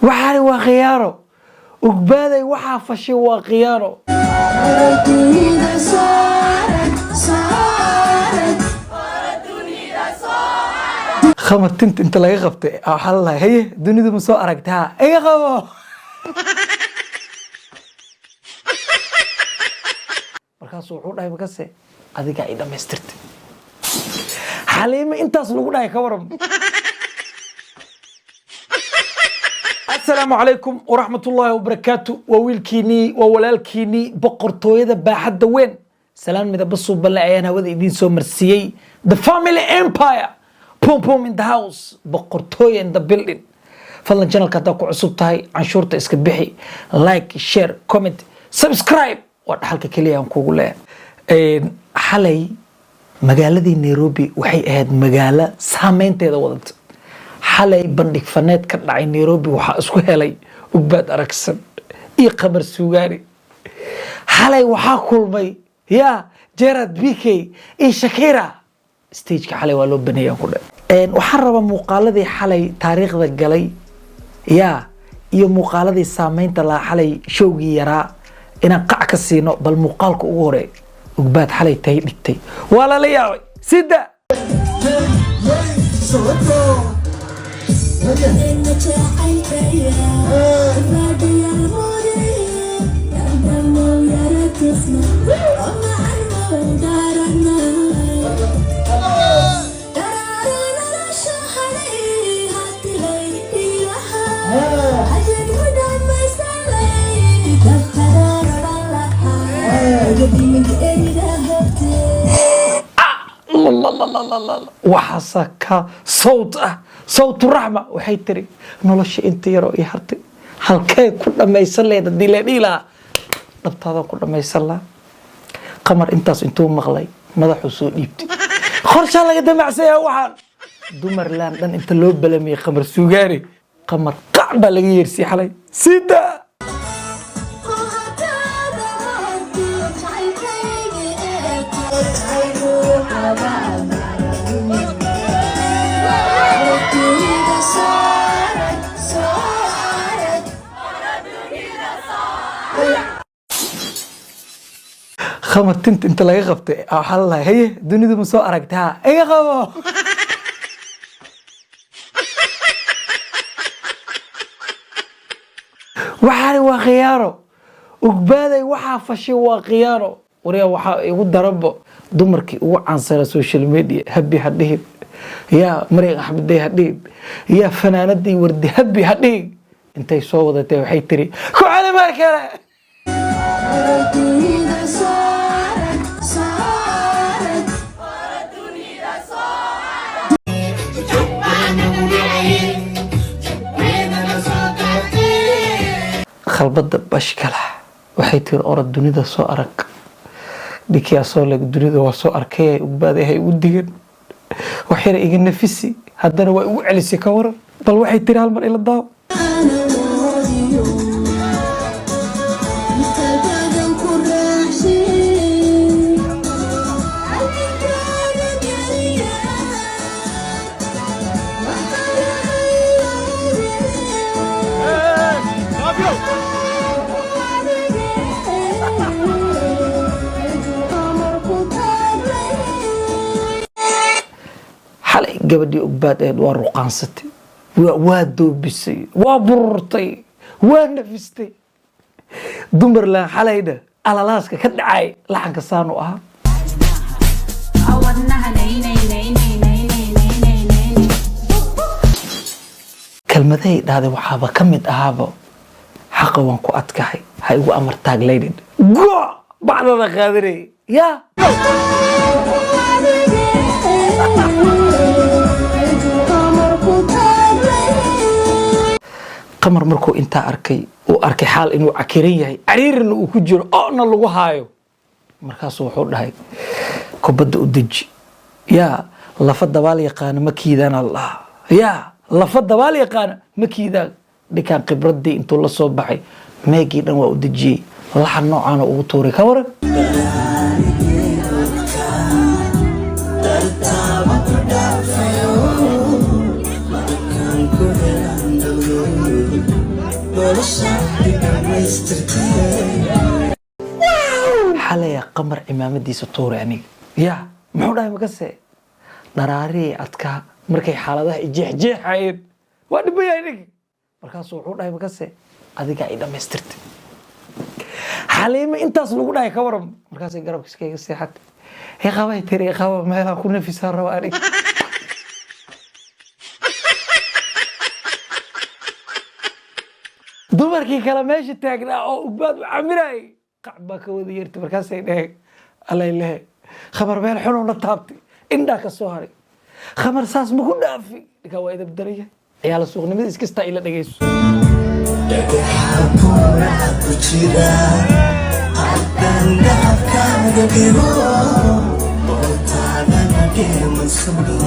Waxaani waa khiyaano. Ugbaaday waxaa fashay waa khiyaano. Khamar tinta inta laga qabtay waxaa la lahay, haye, dunidu ma soo aragtay? Ha iga qabo. Markaasuu wuxuu dhahay, makase adigaa i dhamaystirtay. Xaliimo intaas lagu dhahay, ka waran? Asalaamu calaykum waraxmat ullaahi wabarakaatu. Waa wiilkiinii, waa walaalkiinii, boqortooyada baaxadda weyn. Salaan midaba suuballe ayaan hawada idiin soo marsiiyey. The family empire, pum pum in the house, boqortooya in the building. Fadlan, channelka haddaa ku cusub tahay, canshuurta iska bixi, like, share, comment, subscribe waa dhaxalka keliya aan kugu leeyahay. Xalay magaaladii Nairobi waxay ahayd magaalo saameynteeda wadata. Xalay bandhig faneed ka dhacay Nairobi waxaa isku helay Ugbaad Aragsan iyo Qamar Suugaani. Xalay waxaa kulmay ya Gerard BK iyo Shakira. Stageka xalay waa loo baneeyaan ku dhe. Waxaan rabaa muuqaaladii xalay taariikhda galay ya iyo muuqaaladii saameynta lahaa xalay showgii yaraa inaan qac ka siino. Bal muuqaalka ugu hore, Ugbaad xalay tahay dhigtay, waa lala yaabay sida waxaasa ka sawt ah, sawtu raxma. Waxay tiri, nolosha inta yaroo ii hartay halkee ku dhammaysan lahayd? Haddii la dhihi lahaa, dhabtaadaan ku dhammaysan lahaa. Qamar intaas intuu maqlay madaxuu soo dhiibtay. Qorshaa laga damacsaya. Waxaan dumarland dhan inta loo balamiyey Qamar Suugaani, Qamar qac baa laga yeersiyey xalay sida. Khamar tinta inta laga qabtay waxaa la lahay, haye, dunidu ma soo aragtay? Ha iga qabo. Waxaani waa khiyaano. Ugbaaday waxaa fashay waa khiyaano. Waryaa, waxaa igu daranbo dumarkii ugu caansana social media, Habi ha dhihin, yaa Maryam Axmedey ha dhihin, yaa fanaanadii Wardi Habi ha dhihin, intay soo wadatay waxay tiri, ku celi mar kale. Khalbadda bashkala waxay tiri, orod dunida soo arag. Ninkiyaa soo leg, dunida waa soo arkay. Ugbaaday ha igu digan, waxyar iga nafisi. Haddana waa igu celisay, ka waran? Bal waxay tiri, hal mar ila daaw. Xalay gabadhii Ugbaad ahayd waa ruqaansatay, waa doobisay, waa bururtay, waa nafistay. Dumarland xalayna alalaaska ka dhacay laxanka saanu ahaa. Kelmadahay dhahday waxaaba ka mid ahaaba, xaqa waan ku adkahay, ha igu amar taaglaynin, go bacdada qaadanay ya. Qamar markuu intaa arkay, uu arkay xaal inuu cakiran yahay, cariirina uu ku jiro, oona lagu haayo, markaasuu wuxuu dhahay, kubadda u deji. Yaa lafa dabaal yaqaana ma kiidaana la dhahaa, yaa lafa dabaal yaqaana ma kiidaan. Ninkaan khibradii intuu la soo baxay, meegii dhan waa u dejiyey, laxan noocaana ugu tuuray, ka waran? Nolosha idhamaystirtee. Xalaya Qamar cimaamadiisa tuuray aniga. Ya muxuu dhahay? Makase dharaarihii adkaa markay xaaladaha ijeexjeexayeen waa dhibayaa aniga. Markaasuu wuxuu dhahay, makase adigaa i dhammaystirtay. Xaliimo intaas lagu dhahay ka waran? Markaasay garabka iskaga seexatay. Iqabay tiri, iqaba, meelaa ku nafisaan raba aniga. Dumarkii kale meesha taagnaa oo Ugbaad u camirayay qac baa ka wada yeertay. Markaasay dheheen, allay lehe, Khamar meel xunuu na taabtay, indhaa ka soo haray. Khamar saas ma ku dhaafi, ninkaa waa idab daraya. Ciyaala suuqnimada iskastaa ila dhegeyso. Dhagaxa buuraha ku jira haddaan dahabkaaga dhigo, qoortaadana dheeman sudho,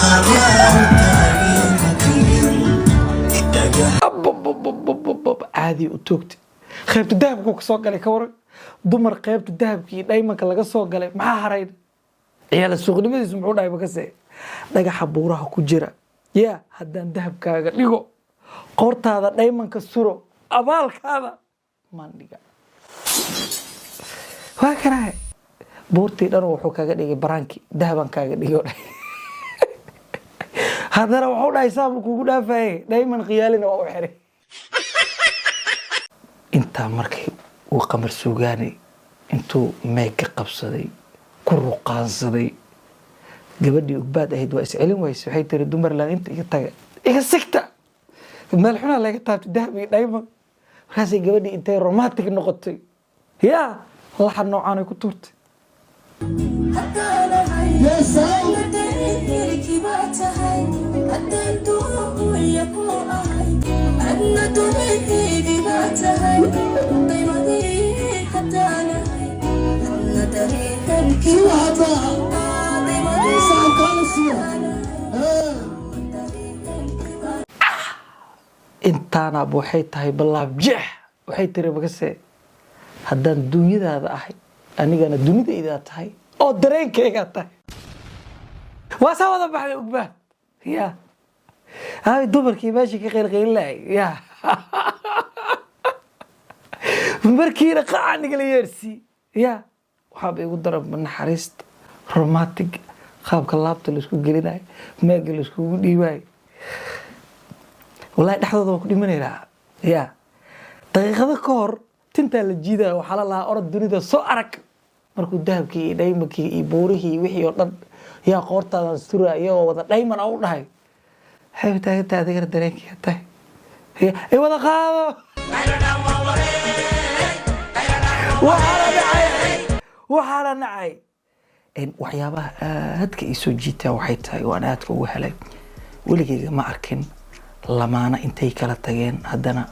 habaalkaageena dhigin dhagax. Abababababab, caadi u toogtay. Qaybta dahabkuu ka soo galay ka waran? Dumar qaybta dahabkii iyo dhaymanka laga soo galay, maxaa harayn? Ciyaala suuqnimadiisu muxuu dhahay? Makase dhagaxa buuraha ku jira yaa haddaan dahabkaaga dhigo, qoortaada dhaymanka suro, abaalkaada maan dhiga. Waa kanahay buurtii dhan wuxuu kaga dhigay baraanki, dahaban kaaga dhigay. Haddana wuxuu dhahay, saabu kugu dhaafaye, dhayman khiyaalina waa u xiray. Intaa markay uu Qamar Suugaanay intuu meega qabsaday ku ruqaansaday gabadhii Ugbaad ahayd, waa iscelin wayse. Waxay tiri, dumarland inta iga taga, iga sigta, meel xunaa laga taabtay, dahab iyo dhayman. Markaasay gabadhii intay romantic noqotay, yaa laxan noocaan ay ku tuurtay. Intaanaab waxay tahay ballaab jeex. Waxay tiri, makase haddaan dunyadaada ahay, anigana dunidaydaa tahay oo dareenkaygaa tahay. Waa saa wada baxday Ugbaad. Ya ay dumarkii meeshii ka qaylqaylinayay, ya markiina qaca nigala yeersii. Ya waxaaba igu daran naxariista romantic, qaabka laabta laisku gelinayo, meega laiskugu dhiibayo. Wallahi dhexdooda waan ku dhimanaynaa. Ya daqiiqado ka hor tintaa la jiidaya, waxaa la lahaa, orod dunida soo arag. Markuu dahabkii iyo dhaymankii iyo buurihii wixii oo dhan yaa qoortaadan sura iyagoo wada dhayman u dhahay, waxay taagantahay adigana dareenkii tahay i wada qaado. Waxaa la nacay, waxaa la nacay. Waxyaabaha aadka ii soo jiitaa waxay tahay oo aan aadka ugu helay, weligeyga ma arkin lamaana intay kala tageen haddana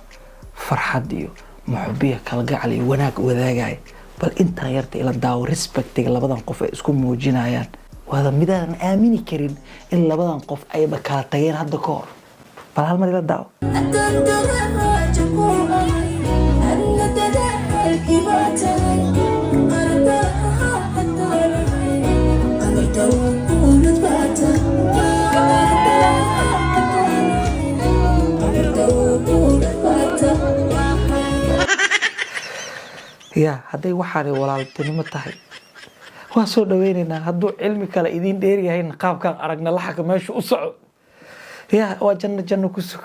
farxad iyo muxubiya, kalgacal iyo wanaag wadaagaya. Bal intaan yarta ila daawo, respectiga labadan qof ay isku muujinayaan. Waada midaanan aamini karin in labadan qof ayba kala tageen hadda ka hor. Bal hal mar ila daawo. Ya hadday waxaanay walaaltinimo tahay, waa soo dhaweynaynaa. Hadduu cilmi kale idiin dheeryahayna, qaabkaan aragna laxaka meesha u soco, ya waa janno, janno ku sug.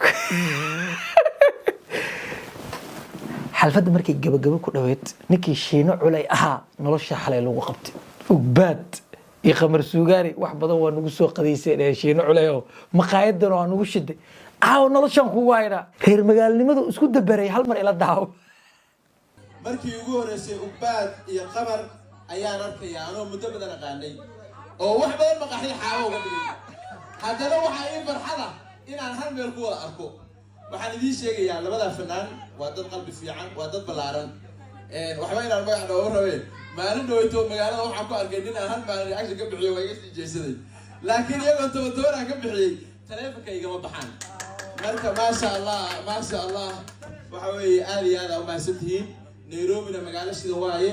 Xalfadda markay gabagabo ku dhaweyd, ninkii Shiino Culay ahaa nolosha xalay lagu qabtay Ugbaad iyo Qamar Suugaani. Wax badan waa nagu soo qadaysay dheh Shiino Culay, oo maqaayadana waa nagu shiday. Caawa noloshaan kugu haynaa. Reer magaalnimadu isku dabaray. Hal mar ila daawo. Markii ugu horreysay Ugbaad iyo Qamar ayaan arkayaa, anoo muddo badan aqaanay oo wax badan maqaxyo xaawo uga dhigay. Haddana waxaa ii farxada inaan hal meel ku wada arko. Waxaan idiin sheegayaa, labadaa fanaan waa dad qalbi fiican, waa dad ballaaran. Waxba inaan magac dhooba rabeen. Maalin dhaweyto magaalada waxaan ku arkay nin aan hal maalin reaction ka bixiyo, waa iga sii jeesaday, laakiin iyagoo 10 10 aan ka bixiyey taleefonka igama baxaan. Marka maasha Allah, maasha Allah, waxa weeye aad iyo aad aa umahadsan tihiin. Nairobina magaalo sida waaye.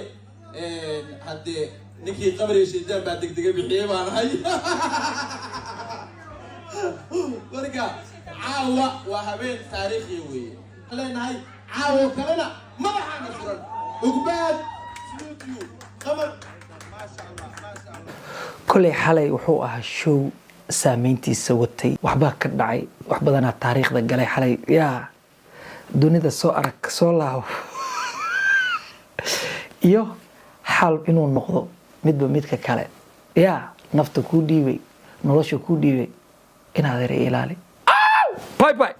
Haddee ninkii qabriga shaydaan baa degdega bixiyey baan ahay. Marka caawa waa habeen taariikhiya weeye. Leenahay caawo kalena madaxaana furan. Ugbaad, salute you. Qamar, maasha Allah, maasha Allah. Kolay xalay wuxuu ahaa show saameyntiisa watay. Waxbaa ka dhacay, wax badanaa taariikhda galay xalay. Yaa dunida soo arag, soo laabo iyo xaal inuu noqdo midba midka kale. Yaa nafta kuu dhiibay, nolosha kuu dhiibay, inaad ere ilaali. Bye bye.